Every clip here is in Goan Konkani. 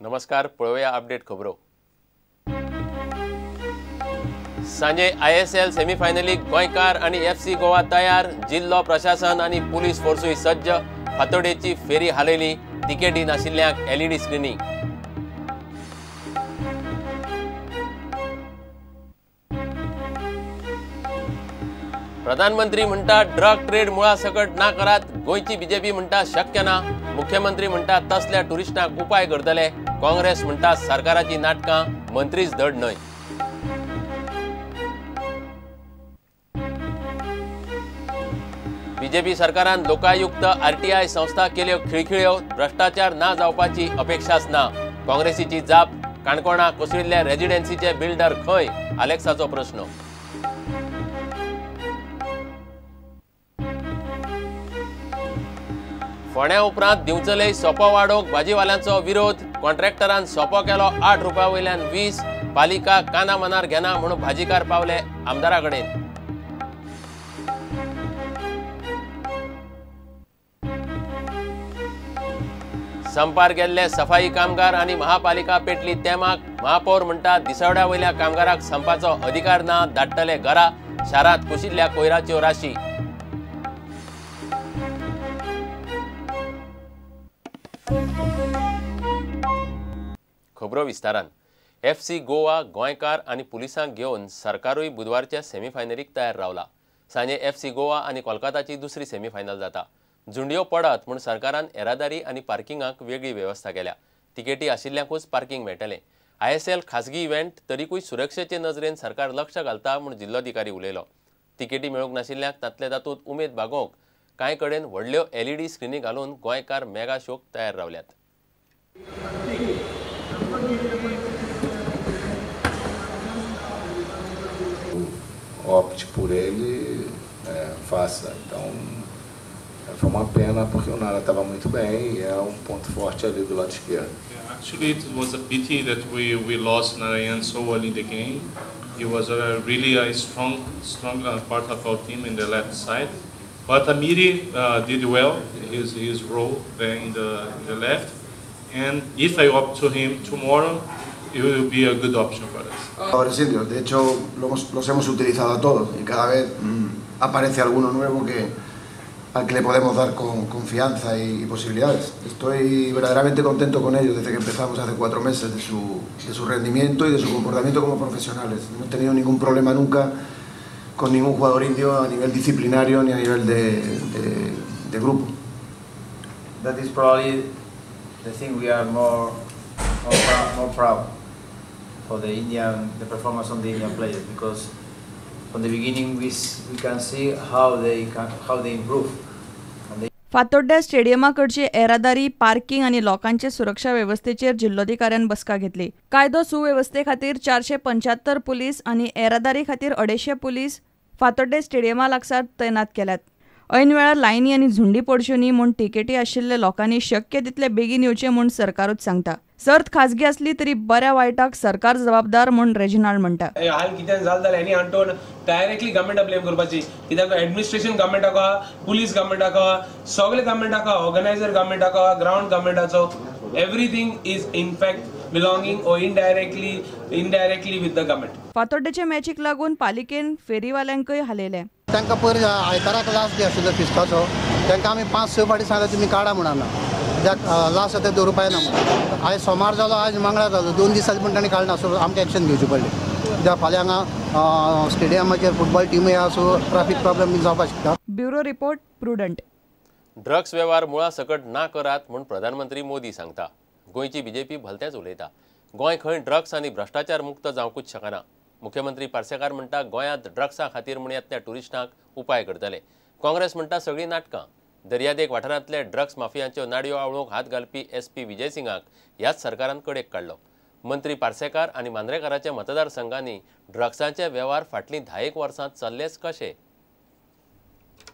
नमस्कार, पळोवया अपडेट खबरो. सांजे ISL सेमीफायनलीक गोंयकार आनी FC Goa तयार. जिल्लो प्रशासन आनी पुलीस फोर्सूय सज्ज. फातोडेची फेरी हालयली. तिकेटी नाशिल्ल्यांक LED screening. प्रधानमंत्री म्हणटा ड्रग ट्रेड मुळा सकट ना करात. गोंयची बीजेपी म्हणटा शक्य ना. मुख्यमंत्री म्हणटा तसल्या टुरिस्टांक उपाय करतले. काँग्रेस म्हणटा सरकाराची नाटकां, मंत्रीच धड न्हय. बीजेपी सरकारान लोकायुक्त आरटीआय संस्था केल्यो खिळखिळ्यो. भ्रष्टाचार ना जावपाची अपेक्षाच ना. काँग्रेसीची जाप. काणकोणा कोसळिल्ल्या रेजिडेन्सीचे बिल्डर खंय? आलेक्साचो प्रश्न. फोंड्या उपरांत दिवचले सोपो वाडोवंक भाजीवाल्यांचो विरोध. कॉन्ट्रॅक्टरान सोपो केलो 8 रुपया वयल्यान 20. पालिका काना मनार घेना म्हणून भाजीकार पावले आमदारा कडेन. संपार गेल्ले सफाई कामगार आनी महापालिका पेटली तेमाक. महापौर म्हणटा दिसवड्या वयल्या कामगाराक संपाचो अधिकार ना, धाडटले घरा. शारांत कुशिल्ल्या कोयराच्यो राशी. खबरो विस्तारान. FC Goa गोंयकार आनी पुलिसांक घेवन सरकारूय बुधवारच्या सेमीफायनलीक तयार रावला. सांजे FC Goa आनी कोलकाताची दुसरी सेमीफायनल जाता. झुंडयो पडत म्हूण सरकारान येरादारी आनी पार्किंगाक वेगळी वेवस्था केल्या. तिकेटी आशिल्ल्यांकूच पार्किंग मेळटलें. ISL खासगी इव्हेंट तरीकूय सुरक्षेचे नजरेन सरकार लक्ष घालता म्हूण जिल्लोधिकारी उलयलो. तिकेटी मेळूंक नाशिल्ल्यांक तांतले तातूंत उमेद भागोवंक कांय कडेन व्हडल्यो LED स्क्रिनी घालून गोंयकार मेगा शोक तयार रावल्यात. Opte por ele, faça. Então, foi uma pena porque o Nara estava muito bem e era ponto forte ali do lado esquerdo. Yeah, actually, it was a pity that we lost Narayan so early in the game. He was really a strong part of our team in the left side. But Amiri did well his role there in the left. And if I opt to him tomorrow, it will be a good option for us. Jugadores indios, de hecho, los hemos utilizado a todos y cada vez aparece alguno nuevo al que le podemos dar con confianza y posibilidades. Estoy verdaderamente contento con ellos desde que empezamos hace 4 meses de su rendimiento y de su comportamiento como profesionales. No he tenido ningún problema nunca con ningún jugador indio a nivel disciplinario ni a nivel de grupo. That is probably the thing we are more proud for the performance on the Indian players, because from the beginning we can see how they improve. Fatorda स्टेडियमा कडची येरादारी, पार्किंग आनी लोकांचे सुरक्षा वेवस्थेचेर जिल्लोधिकाऱ्यान बसका घेतली. कायदो सुवेवस्थे खातीर 475 पुलीस आनी येरादारी खातीर 250 पुलीस फातोड्डें स्टेडियमा लागसार तैनात केल्यात. ऐन वेळार लायनी आनी झुंडी पडच्यो न्ही म्हूण तिकेटी आशिल्ले लोकांनी शक्य तितले बेगीन येवचे म्हूण सरकारूच सांगता. सर्त खाजगी असली तरी बऱ्या वायटाक सरकार जबाबदार म्हूण रेजिनाल्ड म्हणटा. हाल कितें जालें जाल्यार हेणी अंटोन डायरेक्टली गव्हर्मेंटाक ब्लेम करपाची. कित्याक एडमिनिस्ट्रेशन गव्हर्मेंटाक आहा, पुलीस गव्हर्मेंटाक आहा, सगळे गव्हर्मेंटाक आहा, ऑर्गनायझर गव्हर्मेंटाक आहा, ground गव्हर्मेंटाचो. Everything is in fact belonging or indirectly with the government. फातोड्डेचे मॅचीक लागून पालिकेन फेरीवाल्यांकय हालयले. तांकां पयर आयताराक लास्ट डे आशिल्लो फिस्ताचो, तांकां आमी 5-6 फावटी सांगलें तुमी काडा म्हणून, कित्याक लास्ट आतां दवरुपाक येना म्हणून. आयज सोमार जालो, आयज मंगळार जालो, 2 दीस जाले पूण तांणी काडना. सो आमकां एक्शन घेवची पडली कित्याक फाल्यां हांगा स्टेडियमाचेर फुटबॉल टिमूय आहा, सो ट्राफीक प्रॉब्लम बीन जावपाक शकता. Bureau report, Prudent. Drugs वेव्हार मुळा सकट ना करात म्हूण प्रधानमंत्री मोदी सांगता. गोंयची बीजेपी भलतेंच उलयता. गोंय खंय ड्रग्स आनी भ्रष्टाचार मुक्त जावंकूच शकना. मुख्यमंत्री पार्सेकार म्हणटा गोंयांत ड्रग्सां खातीर म्हूण येतल्या टुरिस्टांक उपाय करतले. काँग्रेस म्हणटा सगळीं नाटकां. दर्यादेग वाठारांतले ड्रग्स माफियांच्यो नाडयो आवळूंक हात घालपी SP विजय सिंगाक ह्याच सरकारान कडेक काडलो. मंत्री पार्सेकार आनी मांद्रेकाराच्या मतदारसंघांनी ड्रग्सांचे वेव्हार फाटलीं 10 वर्सां चल्लेच कशे?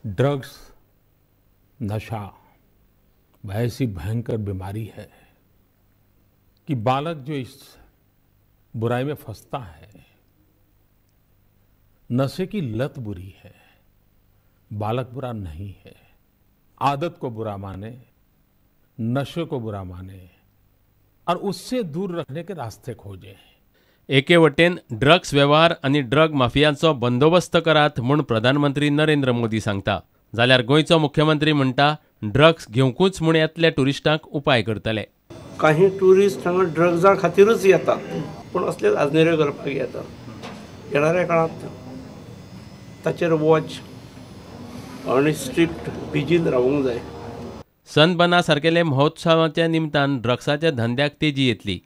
ड्रग्स, नशा ऐसी भयंकर बीमारी है कि बालक जो इस बुराई में फंसता है, नशे की लत बुरी है, बालक बुरा नहीं है। आदत को बुरा माने, नशे को बुरा माने, और उससे दूर रखने के रास्ते खोजे। एके वटेन ड्रग्स वेव्हार आनी ड्रग माफियांचो बंदोबस्त करात म्हूण प्रधानमंत्री नरेंद्र मोदी सांगता, जाल्यार गोंयचो मुख्यमंत्री म्हणटा ड्रग्स घेवंकूच म्हूण येतल्या ट्युरिस्टांक उपाय करतले। काही ट्युरिस्ट हांगा ड्रग्जां खातीरूच येतात, पूण असले आजनेऱ्यो करपाक येतात। येणाऱ्या काळांत ताचेर वॉच आनी स्ट्रिक्ट विजील रावूंक जाय। सनबना सारकेले महोत्सवाच्या निमतान ड्रग्साच्या धंद्याक तेजी येतली,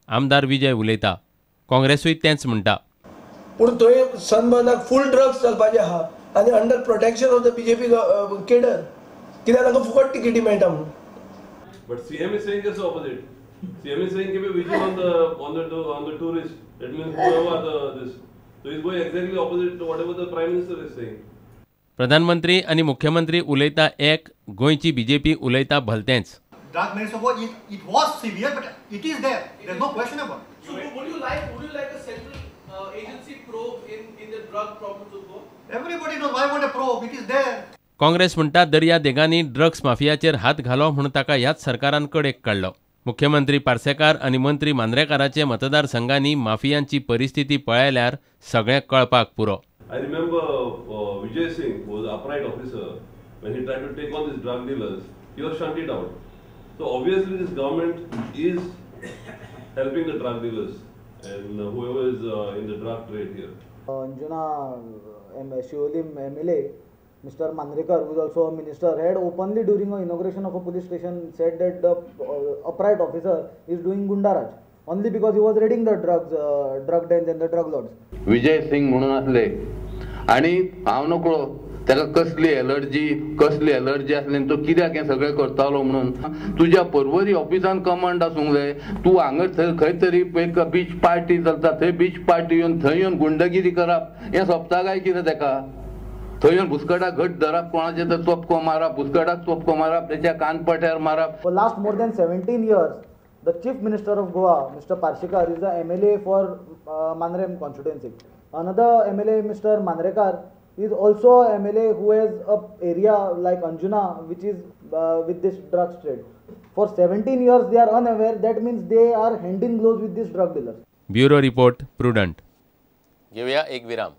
आमदार विजय उलयता। काँग्रेसूय तेंच म्हणटा। पूण थंय सनबर्नाक फूल ड्रग्स चलपाचे आहा आनी under protection of the BJP cadre, कित्याक तांकां फुकट तिकेटी मेळटा म्हणून। But CM is saying just opposite. CM is saying keep a vigil on the tourist. That means whoever the this. So he's going exactly opposite to whatever the Prime Minister is saying. प्रधानमंत्री आनी मुख्यमंत्री उलयता एक, गोंयची बीजेपी उलयता भलतेंच। Drug menace of war, it was severe, but it is there. There is no question about it. So would you like a central agency probe in the drug problems of Goa? Everybody knows why want a probe. It is there. Congress म्हणटा दर्या देगांनी ड्रग्स माफियाचेर हात घालो म्हूण ताका ह्याच सरकारान कडेक काडलो। मुख्यमंत्री पार्सेकार आनी मंत्री मांद्रेकाराचे मतदारसंघांनी माफियांची परिस्थिती पळयल्यार सगळें कळपाक पुरो। I remember Vijay Singh, who was an upright officer, when he tried to take on these drug dealers, he was shunted out. So obviously this government is helping the drug dealers and whoever is in the drug trade here. Anjuna Siolim MLA, Mr. Mandrekar, who is also a minister, had openly during the inauguration of a police station said that the upright officer is doing Gundaraj only because he was raiding the drugs, drug dens and the drug lords. Vijay Singh म्हणून असले आणि हांव नकळो ताका कसली एलर्जी आसली तो कित्याक हें सगळें करतालो म्हणून। तुज्या पर्वरी ऑफिसान कमांड आसूंक जाय, तूं हांगा खंय तरी एक बीच पार्टी चलता थंय बीच पार्टी येवन थंय येवन गुंडगिरी करप हें सोंपता काय कितें ताका? थंय येवन भुस्कटाक घट धरप, कोणाचें तर चोपको मारप, भुस्कटाक चोपको मारप, तेच्या कानपट्यार मारप। For last more than 17 years, the Chief Minister of Goa, Mr. Parsekar, is the MLA for Mandrem constituency. Another MLA, Mr. Mandrekar, is also a MLA who has a area like Anjuna, which is with this drugs trade. For 17 years, they are unaware. That means they are hand in gloves with these drug dealers. Bureau Report, Prudent. घेऊया एक विराम.